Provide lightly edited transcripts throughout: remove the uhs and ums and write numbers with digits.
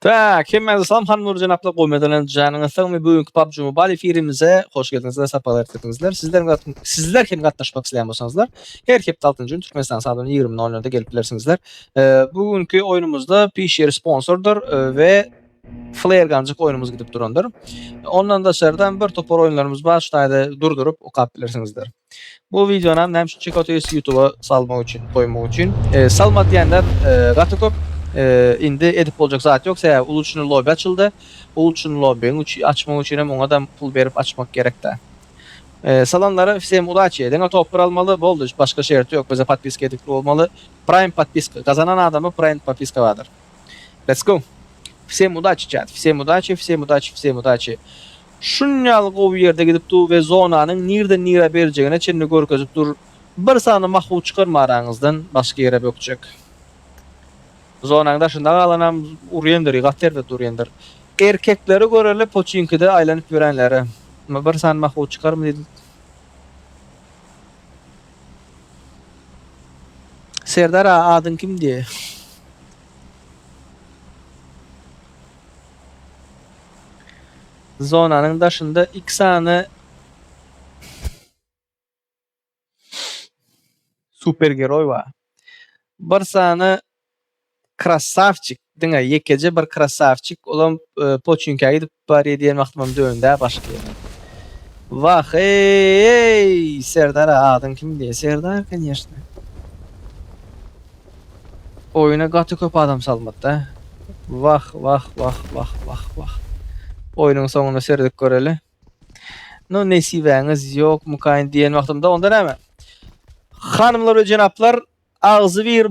Tak, hemmäňize salam hanymlar jenaplar goýmadan janyňyz sagmy bu günkü PUBG Mobile efirimize hoş geldiňizler sapalar getirdiňizler. Sizler sizler hem gatnaşmak isleýän bolsaňyzlar her hepde 6 gün Türkmenistan sagadyny 20:00-da gelip bilersiňizler. Bu günkü oýnumyzda Pişer sponsordyr we Flare Gunjyk oýnumyz gidip durandyr. Ondan daşardan bir topar oýunlarymyz bar, şu taýda durduryp okap bilersiňizler. Bu wideony näme üçin çekip otyrys YouTube'a salmak üçin, goýmak üçin. E, salma diýenler e, gaty köp. E, indi edip boljak zat ýok, sebäbi uluçyny lobby açyldy. Uluçyny lobbyň üçin açmak üçin hem oňa da pul berip açmak gerekdi. E, salanlara всем удачи. Diňe toplar almaly, boldy. Başga şerti ýok. Bize podpiska edip bolmaly. Prime podpiska. Gazanan adama Prime podpiska bardyr. Let's go. Всем удачи, chat. Всем удачи, всем удачи, всем удачи. Şunýaly gowy ýerde gidip dur we zonanyň nirden nirä berjegine çenli görkezip dur. Bir sany mahu çykarma araňyzdan başga ýere bökjek. Zonanyň daşynda galanam urýandyr, gaty erbet urýandyr. Erkekleri göreli poçinkide aýlanyp ýörenleri. Bir sany mahu çykarmy diýdim. Serdar aga adyň kim diýe. Zonanyň daşynda iki sany super geroý bar. Bir sany Krasawçik diňe ýekeje bir krasawçik olam poçinkä gidip barýa diýen wagtymam döndä başga ýere. Wah eý Serdar adyň kim diýe Serdar konýeşne. Oýuna gaty köp adam salmady-da. Wah wah wah wah wah wah. Oýnuň soňuna seredip göreli. No nesibäňiz ýokmukaýyn diýen wagtymda onda näme? Hanymlar we jenaplar agzybir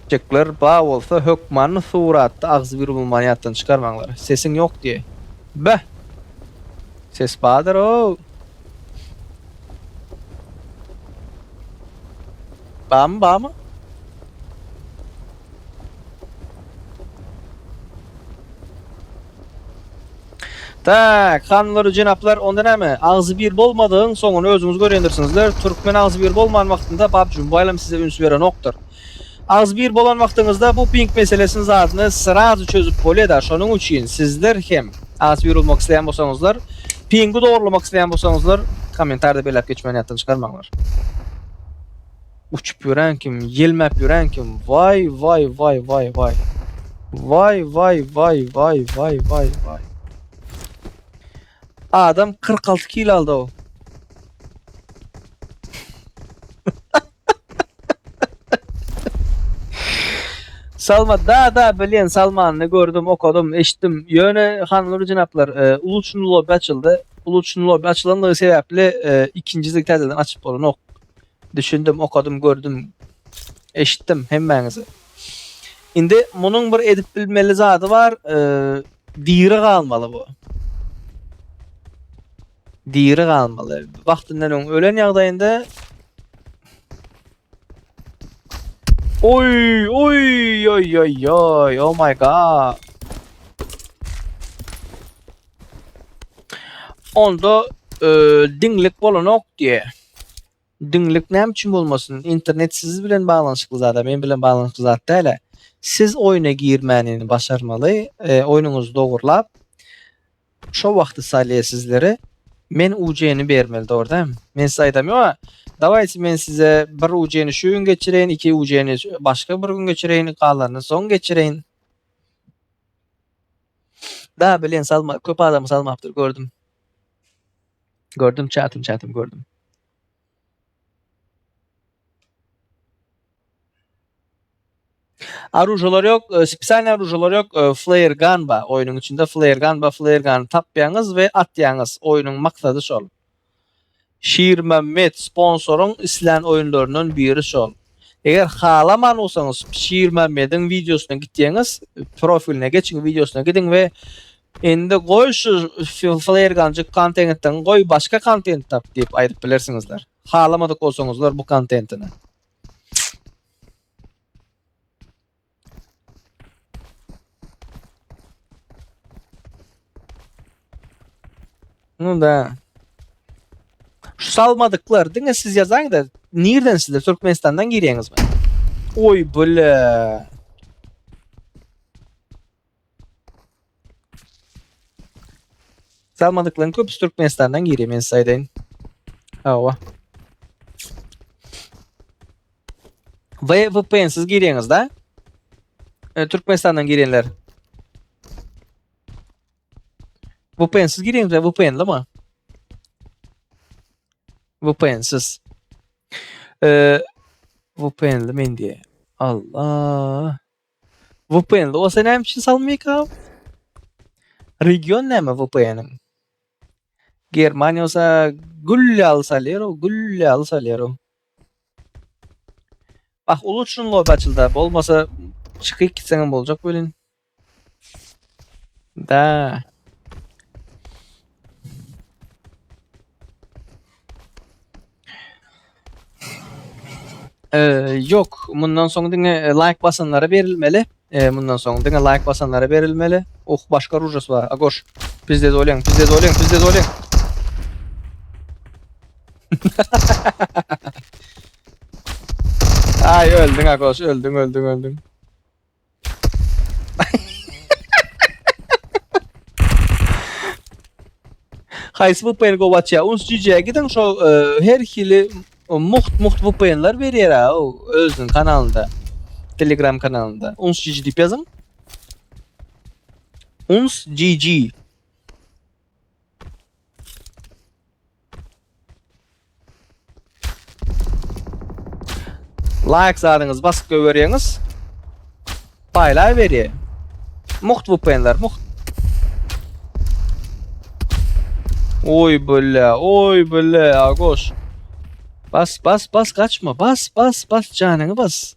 Çekler ba bolsa hökmany suratda agzybir bolmany ýatdan çykarmaňlar. Sesiň ýok diýe. Beh. Ses bardyr ow. Bamy bamy? Tak, hanymlar we jenaplar, onda näme? Agzybir bolmadygyň soňuny özüňiz görýändirsiňizler. Türkmen agzybir bolman wagtynda PUBG Mobile hem size üns berenokdyr. Agzybir bolan wagtyňyzda bu ping meselesini zadyny srazu çözüp bolýada. Şonuň üçin sizler hem agzybir bolmak isleýän bolsaňyzlar, pingi dogrulamak isleýän bolsaňyzlar, kommentariýada belläp geçmäni ýatdan çykarmaňlar. Uçup ýören kim, ýelmäp ýören kim? Waý, waý, waý, waý, waý. Waý, waý, waý, waý, waý, waý, waý. Adam 46 kilo aldy o. Salma da da bilýän Salmanyny gördüm, okadym, eşitdim. Ýöne hanlar jenaplar, e, Uluçun lobby açyldy. Uluçun lobby açylanlygy sebäpli e, ikinji täzeden açyp bolanok. Düşündim, okadym, gördüm, eşitdim hemmäňizi. Indi munuň bir edip bilmeli zady bar, e, diri galmaly bu. Diri galmaly. Wagtyndan öň ölen ýagdaýynda Oy, oy, oy, oy, oy, oh my god. Onda e, diňlik bolanok diýe. Diňlik näme üçin bolmasyn? Internet siz bilen baglanyşykly zat, men bilen baglanyşykly zat däl. Siz oýuna girmänini başarmaly, e, oýnuňyzy dogurlap, şo wagty salýa sizlere men UC-ni bermeli dogry dälmi? Men size aýdam ýok. Dawayçy men size bir UC-ni şu gün geçireýin, iki UC-ni başga bir gün geçireýin, galanyny soň geçireýin. Da bilen salma, köp adamy salmapdyr gördüm. Gördüm çatym çatym gördüm. Arujalar ýok, e, spesialny arujalar ýok. E, flare gun bar. Oýnuň içinde flare gun bar. Flare gun tapýaňyz we atýaňyz. Oýnuň maksady şol. Şirmämmet sponsoryň islän oýunlaryndan biri şol. Eger halaman bolsaňyz Şirmämmediň wideosyna gitýäňiz, profiline geçiň, wideosyna gidiň we indi goý şu flare gunjyk kontentden goý başga kontent tap diýip aýdyp bilersiňizler. Halamadyk bolsaňyzlar bu kontentini. Nu da. Şu salmadyklar diňe siz ýazaň da nirden sizler Türkmenistandan girýäňizmi? Oý bile. Salmadyklaryň köpüsi Türkmenistandan girýär men size aýdaýyn. Hawa. V VPN-siz girýäňiz da. E, Türkmenistandan girenler. VPN-siz girýäňiz we VPN-li mi? VPN-siz. E, VPN-li men diýe. Allah. VPN-li bolsa näme üçin salmaýka? Region näme VPN-iň? Germaniýa bolsa gül ýaly salýar, gül ýaly salýar. Ah, uly üçin lobi açyldy. Bolmasa çykyp gitseňem boljak welin. Da. Ee, yok. Mundan soň diňe e, like basanlara berilmeli. Ee, mundan soň diňe like basanlara berilmeli. Oh, başga rujasy bar. Agoş. Pizde dolýaň, pizde dolýaň, pizde dolýaň. Ay öldün Agoş, öldün, öldün, öldün. Haýsy VPN gowy açýar? Uns GG-ye gidiň şo e, her hili e, muht muht VPN-ler berýär ha o özüniň kanalynda. Telegram kanalynda. Uns GG diýip ýazyň. Uns GG. Like zadyňyzy basyp goýberýäňiz. Paýlaý berýär. Muht VPN-ler, muht. Oý bile, oý bile, agoş. Bas, bas, bas, kaçma. Bas, bas, bas, janyňy bas.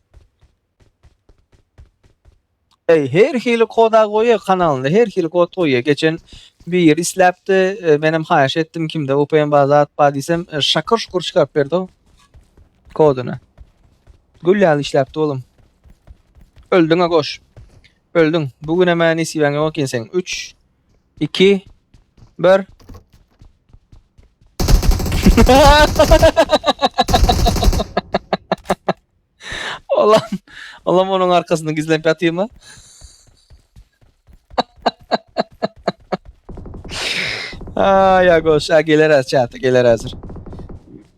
Eý, her hili koda goýýar kanalynda, her hili kod goýýar. Geçen bir isläpdi, e, menem haýyş etdim kimde VPN bar zat bar diýsem, e, şakyr şukur çykaryp berdi o koduny. Gül ýaly işläpdi oğlum. Öldüň goş. Öldüň. Bu gün hem nesibeň ýok eken seň. 3 2 1 Olam, olam onun arkasında gizlenip yatayım mı? Ay Agoş, ha gelir az çatı, gelir hazır.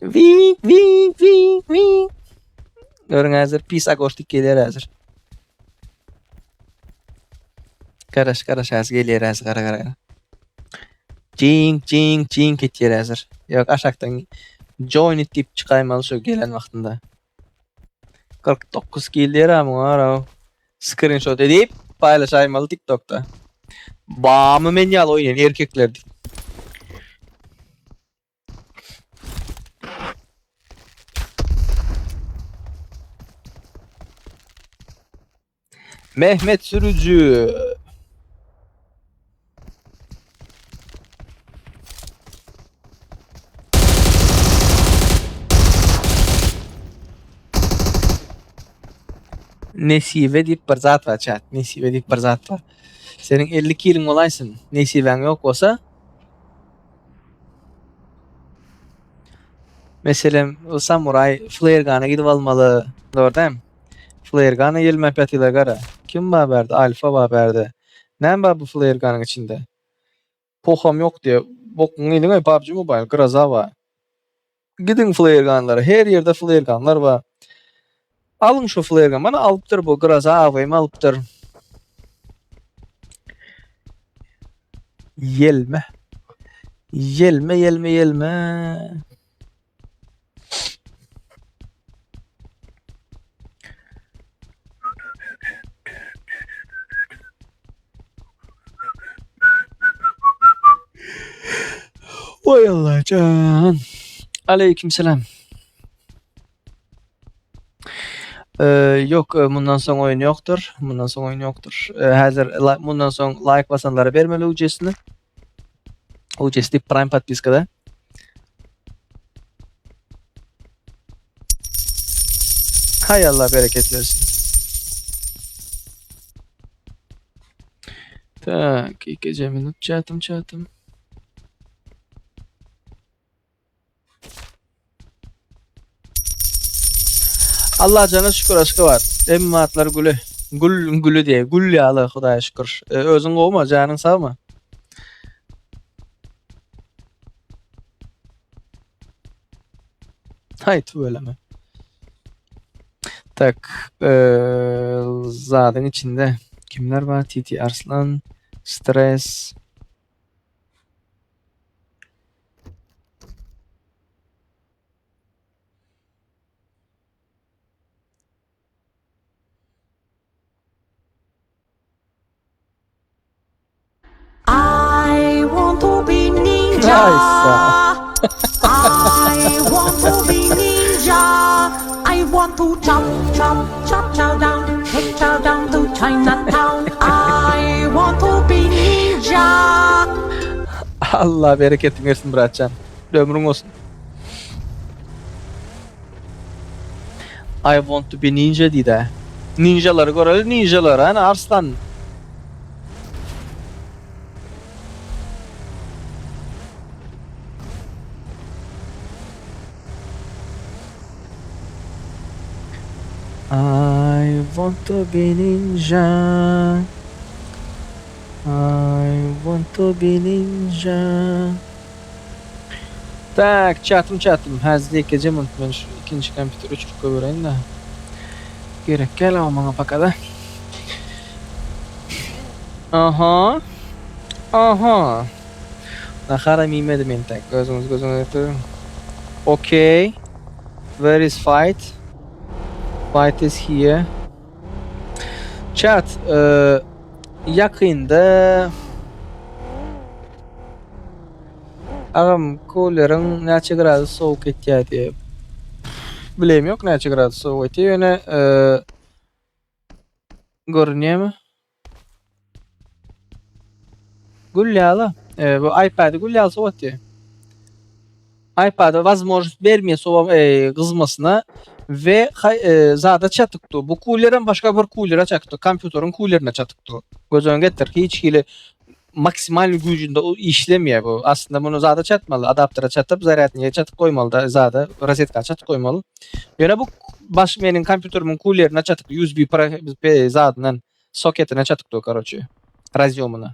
Vink, vink, vink, vink. Görün hazır, pis Agoş dik gelir hazır. Karaş, karaş az gelir az, kara kara. Cink, cink, cink etýär hazır. Yok aşakdan join it diýip çykaýmaly şu gelen wagtynda. 49 kill diýer ha muňa ara. Screenshot edip paýlaşaýmaly TikTokda. Bamy men ýaly oýnaýan erkekler diýip. Mehmet Sürücü. Nesibe diýip bir zat bar chat. Nesibe diýip bir zat bar. Seniň 50 kiliň bolaýsyn. Nesibäň ýok bolsa Meselem, samuray flare gun'a gidip almaly. Dogry dämi? Flare gun'a ýelmäp ýatylar gara. Kim bar bärde? Alfa bar bärde. Näme bar bu flare gun'yň içinde? Poham ýok diýe. Bokuň iliň eý PUBG Mobile, Groza bar. Gidiň flare gunlara. Her ýerde flare gunlar bar. Alyň şu flare gun. Mana alypdyr bu Groza AWM alypdyr. Ýelme. Ýelme, ýelme, ýelme. Oy Allah can. Aleyküm selam. Ýok, mundan soň oýun ýokdur. Mundan soň oýun ýokdur. Häzir mundan soň laýk basanlara bermeli ujesini. Ujes diýip Prime podpiskada. Hay Allah bereket bersin. Tak, 2 minut çatym çatym. Allajana şükür Aşgabat. Hemme zatlar güli. Gül güli diye. Gül ýaly Hudaýa şükür. E, özüň gowmy? Janyň sagmy? Haý tüweleme. Tak, e, zadyň içinde kimler bar? TT Arslan, Stres, I want to be ninja. I want to be ninja. I want to chop, chop, chop, chow down, take chow down to Chinatown. I want to be ninja. Allah bereketini bersin bratjan. Ömrüň olsun. I want to be ninja diýdi. Ninjalary göreli ninjalary hani arslan. I want to be ninja. I want to be ninja. Tak, çatym çatym. Häzir ýekeje minut men şu ikinji kompýuteri öçürip goýbereýin-de. Gerek däl o maňa pakada. Aha. Aha. Naharam iýmedim entek. Özüňiz gözüňize getiriň. Okey. Where is fight? Fight is here. Chat, ýakynda Agam kuleriň näçe gradus sowuk etýär diýip. Bilem ýok näçe gradus sowuk etýär. Ýöne görünýärmi? Gül ýaly. Bu iPad-y gül ýaly sowatýar. iPad-a wazmožnost bermeýär sowa gyzmasyna we zada çatykdy. Bu kulerem başga bir kulere çatykdy. Kompýuteriň kulerine çatykdy. Göz öňüne getir. Hiç hili maksimal güýjünde işlemeýär bu. Aslynda muny zada çatmaly, adaptera çatyp, zarýadniýe çatyp goýmaly da, zada, rozetka çatyp goýmaly. Ýöne bu baş meniň kompýuterimiň kulerine çatyp, USB zadyndan soketine çatykdy, karoçe. Razýomyna.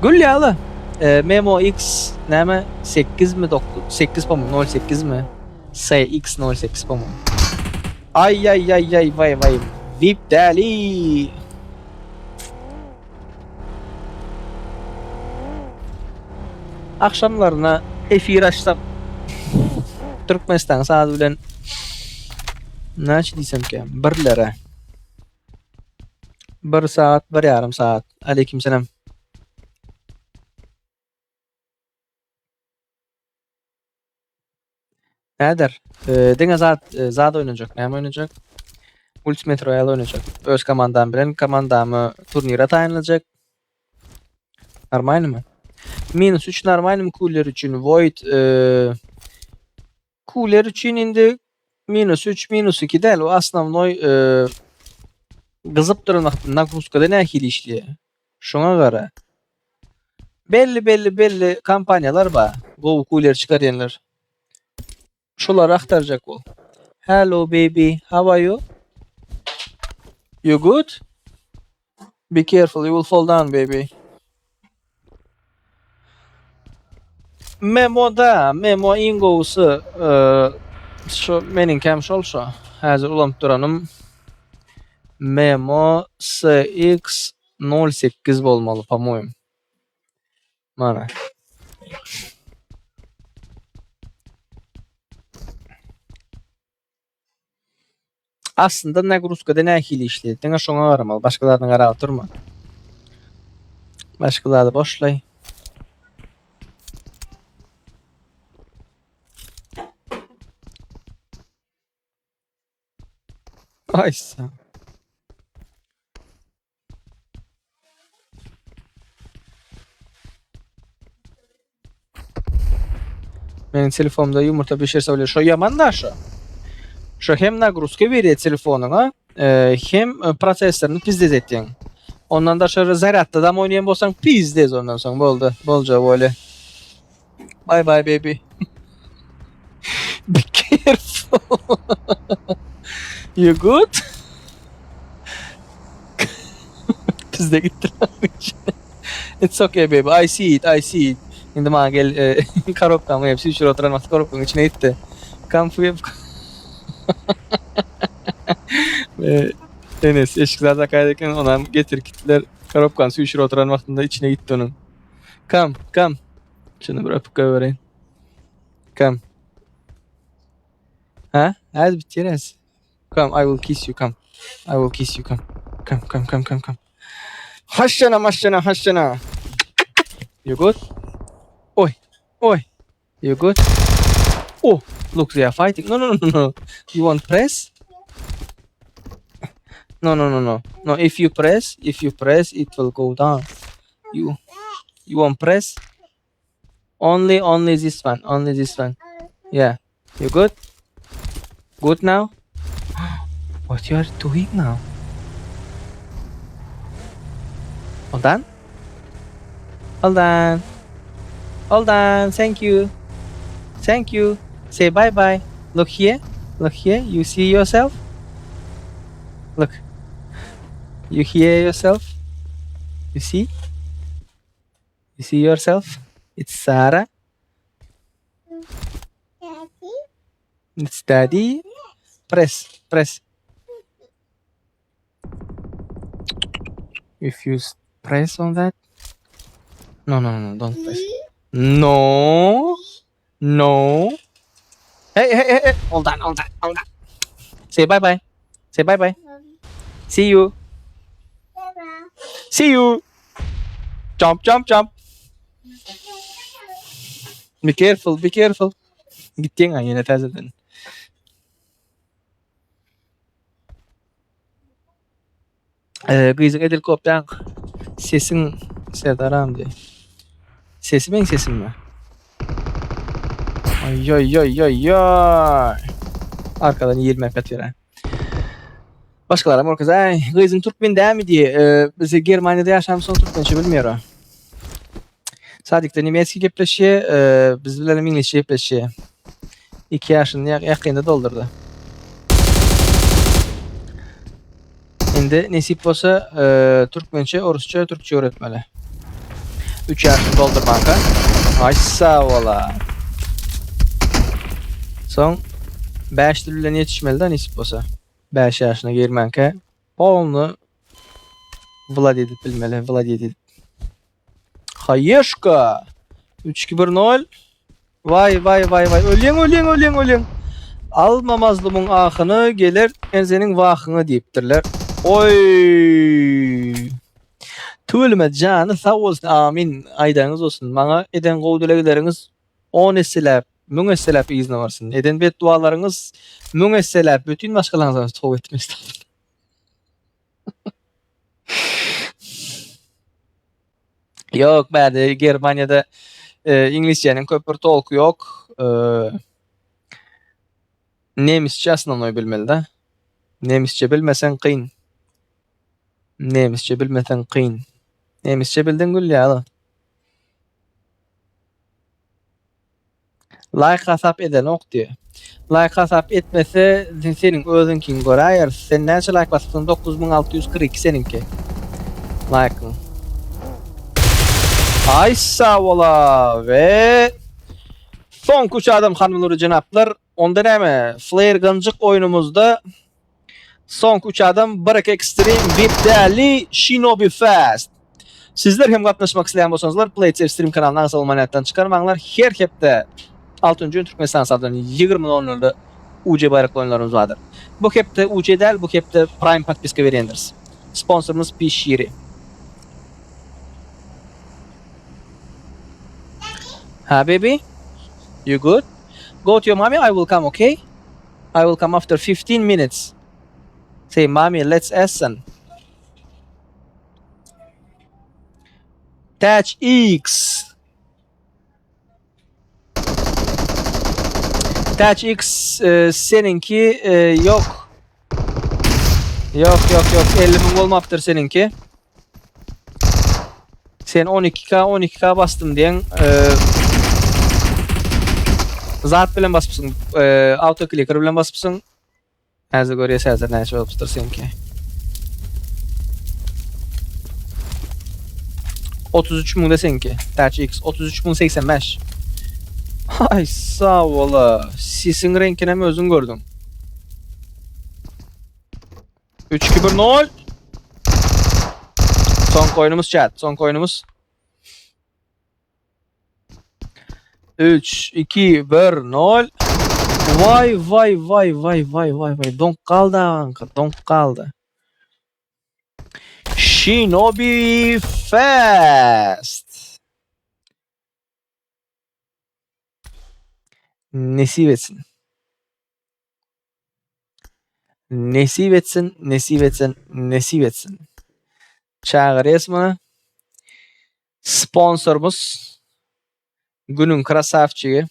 Gül ýaly. E, Memo X näme 8 mi 9 8 po-moýemu 08 mi? SX 08 po-moýemu. Ay ay ay ay vay vay. VIP däli. Akşamlaryna efir açsam Türkmenistan saat bilen näçe diýsem ki birlere bir saat bir ýarym saat. Aleyküm selam. Näder? Diňe zat zat oýnajak. Näme oýnajak? Ultimate Royale oýnajak. Öz komandam bilen komandamy turnira taýynlajak. Normalnymy? Minus 3 normalnymy kuler üçin? Void kuler üçin indi minus 3 minus 2 däl. O osnovnoý gyzyp duran wagtynda nagruzkada nähili işleýär? Şoňa gara. Belli belli belli kompaniýalar bar. Gowy kuler çykarýanlar. Şolary agtarjak bol. Hello baby, how are you? You good? Be careful, you will fall down baby. Memo da, Memo iň gowusy, şu meniňkem şol şo. Häzir ulanyp duranym Memo SX 08 bolmaly, po-moýem. Mana. Aslynda nagruzkada nähili işleýär? Diňe şoňa garamaly, başga zadyna garap durma. Başga zady boşlaý. Ay sen. Meniň telefonumda ýumurta bişirse bolýar. Şo ýaman da şo. Şo hem nagruzka berýär telefonyňa, e, hem e, prosessoryny pizdez etýäň. Ondan daşary zarýadda dam oýnaýan bolsaň pizdez ondan soň boldy. Bolja bolýa. Bye bye baby. Be careful. You good? Pizde gitti lan. It's okay baby. I see it. I see it. Indi maňa gel e, korobkamy hep süýşürip oturan wagty korobkanyň içine gitdi. Come for e, Enes eşik zat akaýdy eken, onam getirip gitdiler. Korobkany süýşürip oturan wagtynda içine gitdi onuň. Come, come. Şunu bir öpüp goýbereýin. Come. Ha? Az bitýär az. Come, I will kiss you, come. I will kiss you, come. Come, come, come, come, come. Haşşana, maşşana, haşşana. You good? Oy, oy. You good? Oh, look, they are fighting. No, no, no, no. You want press? No, no, no, no. No, if you press, if you press, it will go down. You, you want press? Only, only this one. Only this one. Yeah. You good? Good now? What you are doing now? Hold on. Hold on. Hold on. Thank you. Thank you. Say bye bye. Look here. Look here. You see yourself? Look. You hear yourself? You see? You see yourself? It's Sarah. Daddy. It's daddy. Press. Press. If you s- press on that. No, no, no, don't press. No. No. Hey, hey, hey, hey. Hold on, hold on, hold on. Say bye bye. Say bye bye. See you. Bye. See you. Jump, jump, jump. Be careful, be careful. Gitdiň ha ýene täzeden. Ee, gyzyň edil kopýaň. Sesiň Serdaram diýe. Sesi meň sesimmi? Aý aý aý aý aý. Arkadan ýelmäp ýatyr. Başgalaram görkez. Aý, gyzyň türkmen dämi diýe. Ee, biz Germaniýada ýaşamsoň türkmençe bilmeýär o. Sadikde nemetski gepleşýär, e, biz bilen hem iňlisçe gepleşýär. 2 ýaşyny ýakynda doldurdy. Indi nesip bolsa e, türkmençe, orusça, türkçe öwretmeli. 3 ýaşyny doldurmanka. Aý sag bola. Soň 5 dil bilen ýetişmeli da nesip bolsa. 5 ýaşyna girmänkä polny wladit edip bilmeli, wladit edip. Haýeşka. 3 2 1 0. Waý waý waý waý. Ölýäň ölýäň ölýäň ölýäň. Alma mazlumyň ahyny geler men seniň wahyňa diýipdirler. Oý. Tüweleme jany sag bolsun amin aýdanyňyz bolsun maňa eden gowy dilegleriňiz on esseläp müň esseläp yzyna barsyn eden betdualaryňyz müň esseläp bütin maşgalaňyza toba etdim estagfurullah. Ýok, bärde Germaniýada e, iňlisçäniň köp bir tolky ýok. E, nemisçe osnovnoý bilmeli da. Nemisçe bilmeseň kyn. Nemisçe bilmeseň kyn. Nemisçe bildiň gül ýaly. Laýk hasap edenok diýýär. Laýk hasap etmese seniň özüňkiňi göräýeris. Sen näçe laýk basypsyň? 9642 seniňki. Laýkyň. Aý sag bola we soňky üç adam hanymlar we jenaplar. Onda näme? Flare Gunjyk oýnumyzda soňky üç adam Break Extreme, VIP Däli, Shinobi Fast. Sizler hem gatnaşmak isleýän bolsaňyzlar PlaySafe Stream kanalyny agza bolman ýatdan çykarmaňlar. Her hepde 6 gün Türkmenistan saatlaryny 20.00-da UC baýrakly oýunlarymyz bardyr. Bu hepde UC däl, bu hepde Prime podpiska berýändiris. Sponsorymyz Pişiri. Ha baby? You good? Go to your mommy, I will come, okay? I will come after 15 minutes. Say mommy let's essen. Täç X. Täç X e, seniňki e, ýok. Ýok ýok ýok 50 müň bolmapdyr seniňki. Sen 12K 12K basdym diýen e, zat bilen basypsyň. E, autoclicker bilen basypsyň. Häzir görýäs häzir näçe bolupdyr seňki. 33 müňde seňki. Täç X 33 müň 85. Ay sag bola. Sisiň reňkini hem özüň gördüň. 3 2 1 0. Soňky oýnumyz chat. Soňky oýnumyz. 3 2 1 0 Vay vay vay vay vay vay vay. Donk galdy aňka, donk galdy. Shinobi Fest. Nesip etsin. Nesip etsin, nesip etsin, nesip etsin. Çagyrýas muny. Sponsorymyz günüň krasawçigi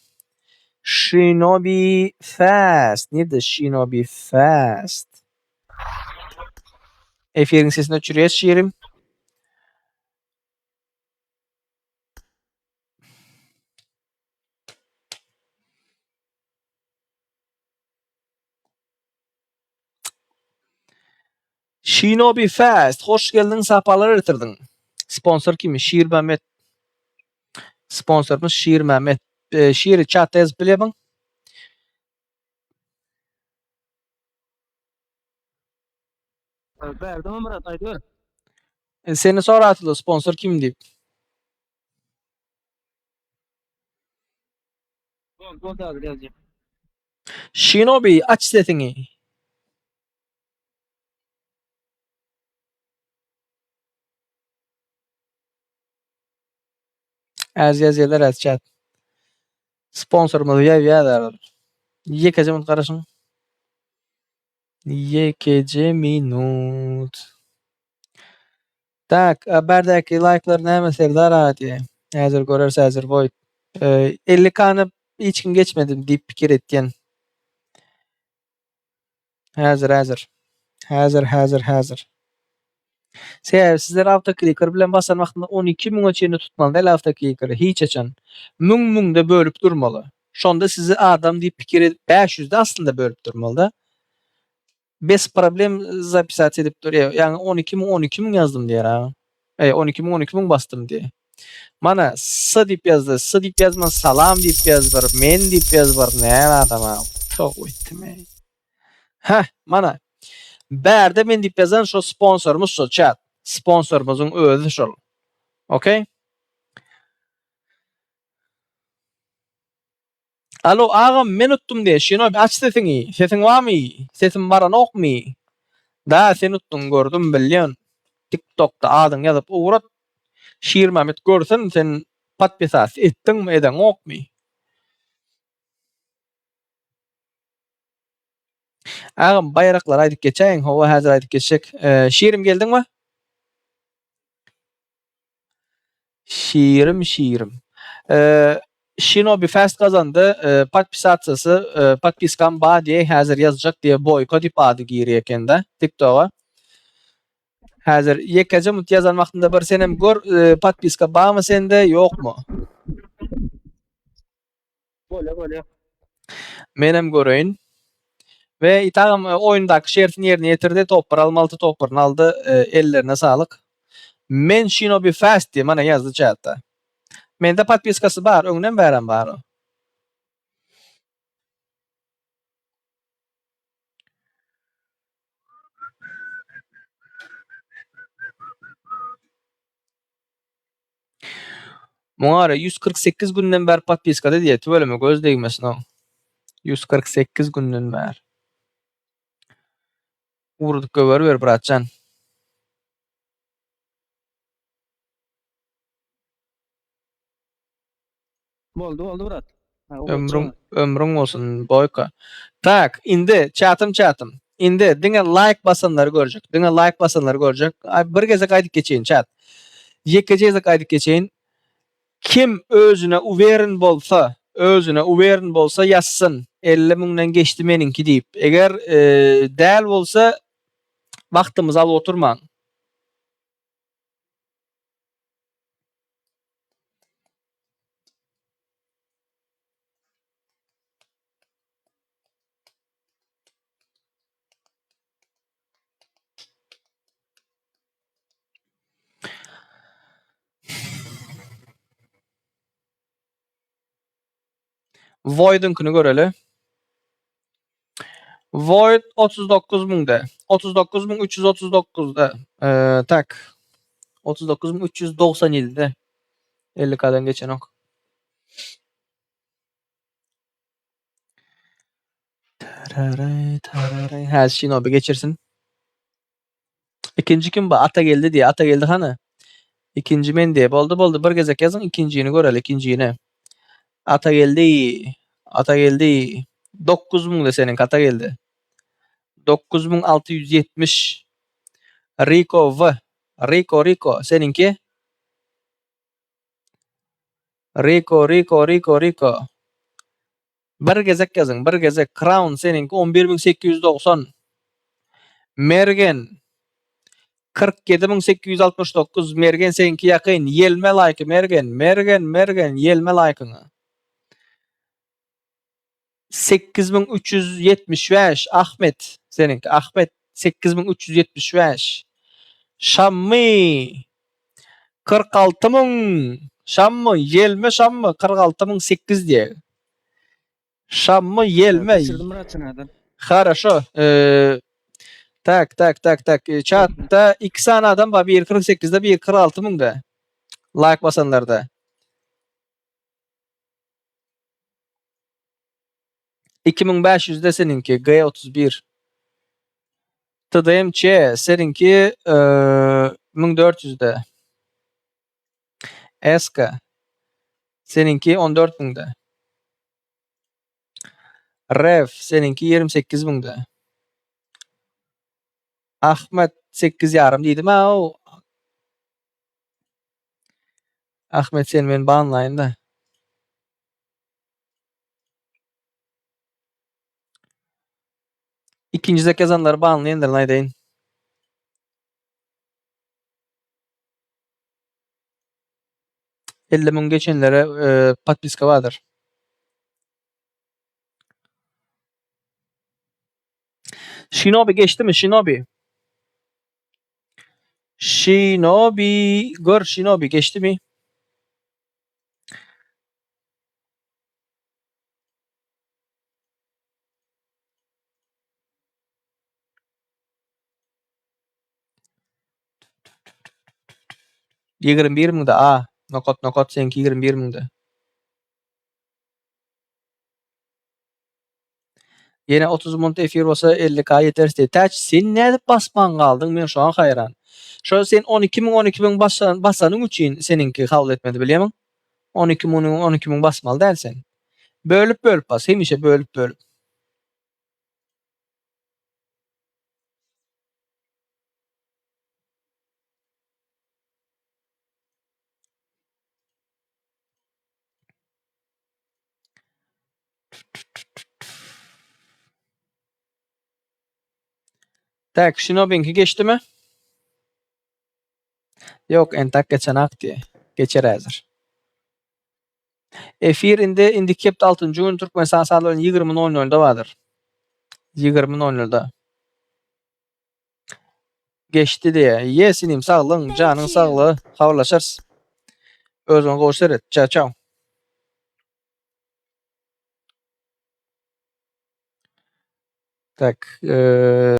Shinobi Fast. Nirde Shinobi Fast? Efiriň sesini öçürýäs şirim. Shinobi Fast, hoş geldiň, sapalar getirdiň. Sponsor kimi? Şirmämmet. Sponsorymyz Şirmämmet. E, Şiri çatda ýazyp bilýärmiň? Bärde Myrat aýdyber. E, seni soratylar sponsor kim diýip. Boldy boldy häzir ýazjak. Şinobi aç sesiňi. Az ýazýarlar az chat. Sponsorymyz ýazýarlar. Ýekeje minut garaşyň. Ýekeje minut. Tak, bärdäki laýklar näme Serdar aga diýýär. Häzir göreris häzir boý. 50 kany hiç kim geçmedi diýip pikir etýän. Häzir häzir. Häzir häzir häzir. Sebäbi sizler awtokliker bilen basan wagtynda 12 müňe çenli tutmaly däl awtoklikeri hiç haçan. Müň müňde bölüp durmaly. Şonda sizi adam diýip pikir edip 500-de aslynda bölüp durmaly-da. Bez problem zapisat edip durýar. Ýagny 12 müň 12 müň ýazdym diýer ha. Eý 12 müň 12 müň basdym diýer. Mana S diýip ýazdy. S diýip ýazman salam diýip ýaz bir, men diýip ýaz bir. Näme adam ha. Tow etdim ey. Heh, mana. Bärde men diýip ýazan şo sponsorymyz şo chat. Sponsorymyzyň özi şol. Okey? Alo agam men utdum diýe Şinobi aç sesiňi sesiň barmy sesim baranokmy da sen utduň gördüm bilýän tik tokda adyňy ýazyp ugrat Şirmämmet görsün sen podpisas etdiňmi edeňokmy. Agam baýraklary aýdyp geçäýiň hawa häzir aýdyp geçjek Şirim geldiňmi. Şirim şirim. Şinobi fast gazandy. Podpisasiýasy podpiskam bar diýe häzir ýazjak diýe boýka diýip ady girýär ekende tiktoga. Häzir ýekeje mut ýazan wagtynda bir senem gör podpiska barmy sende ýokmy? Bolýa bolýa. Menem göreýin. We itagam oýundaky şertini ýerine ýetirdi. Topar almalydy, toparyny aldy. Ellerine saglyk. Men Shinobi Fast diýip mana ýazdy chatda. Mende podpiskasy bar, öňden bärem bar o. Muňa gara 148 günden bäri podpiskada diýýär. Tüweleme göz degmesin o. 148 günden bäri. Ugradyp göberiber bratjan. Boldy boldy brat. Ömrüň ömrüň bolsun boýka. Tak, indi çatym çatym. Indi diňe like basanlary görjek. Diňe like basanlary görjek. Bir gezek aýdyp geçeýin chat. Ýekeje gezek aýdyp geçeýin. Kim özüne uwerin bolsa, özüne uwerin bolsa ýazsyn. 50 müňden geçdi meniňki diýip. Eger däl bolsa wagtymyzy alyp oturmaň. Void'unkini göreli. Void 39 müňde. 39339-da. Ee, tak. 39397-de. 50K'dan geçenok. Tararay, tararay. Hä, Shinobi geçirsin. Ikinji kim bu? Ata geldi diye. Ata geldi hany? Ikinji men diye. Boldy boldy. Bir gezek ýazyň ikinjini göreli, ikinjini. Ata geldi. Ata geldi. 9000 de seniňki Ata geldi. 9670. Rico V. Rico Rico seniňki? Rico Rico Rico Rico. Bir gezek ýazyň, bir gezek. Crown seniňki 11890. Mergen 47869. Mergen seňki ýakyn. Ýelme like Mergen. Mergen, Mergen ýelme like'yňy. 8375 Ahmet seniňki. Ahmet 8375. Şammy 46000 Şammy ýelme Şammy 46008 diýe. Şammy ýelme. Geçirdim Murat sen Хорошо. Ee, tak tak tak tak. Chatda iki sany adam bar. Biri 48'de, biri 46 müňde. Like basanlarda. 2500'de seninki G31. TDMC seninki e, 1400'de. SK seninki 14 müňde. Rev seninki 28 müňde. Ahmet 8 ýarym diýdim ha o. Ahmet sen men banlaýyn da. Ikinji zek ýazanlary banlaýyndyr aýdaýyn. 50 müň geçenlere e, podpiska bardyr. Shinobi geçdi mi? Shinobi. Shinobi gör Shinobi geçdi mi? 21 müňde A. Nokat nokat seňki 21 müňde. Ýene 30 minut efir bolsa 50k ýeteris diýdi. Täç sen nädip basman galdyň? Men şoňa haýran. Şo sen 12 müň 12 müň basan, basanyň üçin seniňki kabul etmedi bilýärmiň? 12 müň 12 müň basmaly däl sen. Bölüp bölüp bas, hemişe bölüp bölüp. Tak, Shinobi'nki geçdi mi? Yok, entak geçenak diye. Geçer häzir. Efir indi indiki hepde 6. gün Türkmenistan saatlarynyň 20.00-da bardyr. 20.00-da. Geçdi diye. Yes inim saglyň, janyň saglygy. Habarlaşarys. Özüňe gowy seret. Ciao ciao. Tak, eee.